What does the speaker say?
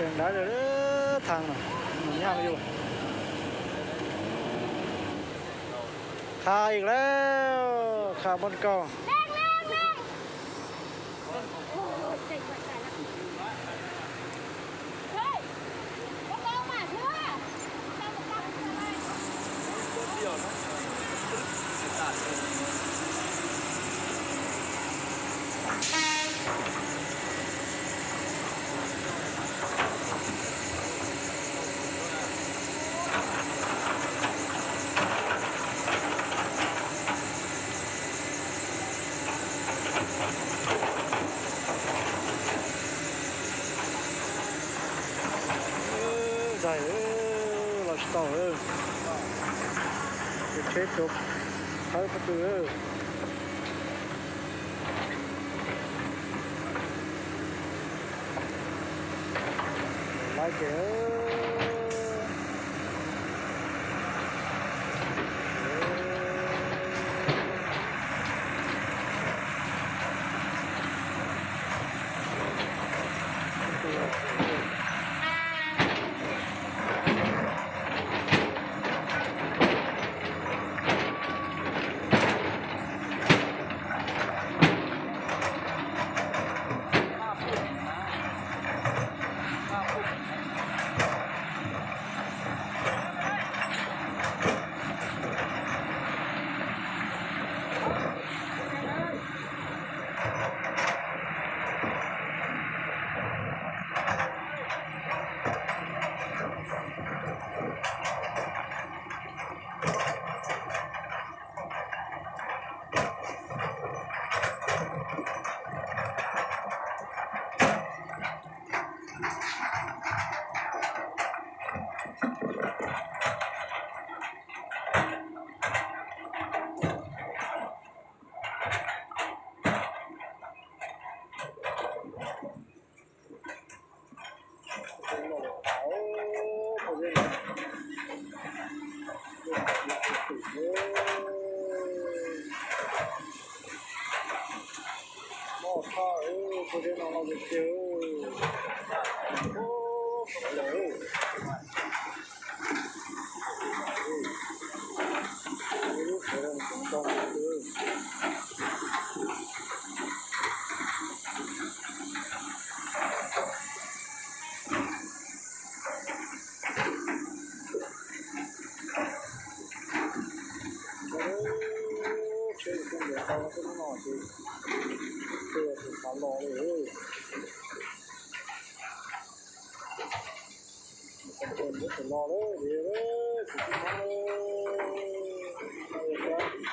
Nrad thaj no, nyaj yus. Kha ib lawm, kha npoj kaus. Zais, los tsis tau. Tus tsheb tuav thawb pob tw. Laiv ces Mob tshaj, pog zeb no no tiag tiag. Lub sawv daws tseem nto tiag. Tsheb txhua ntiav tau xwb no ces txhua tus xav los li. Muab tus los lawm, tus tsis txhob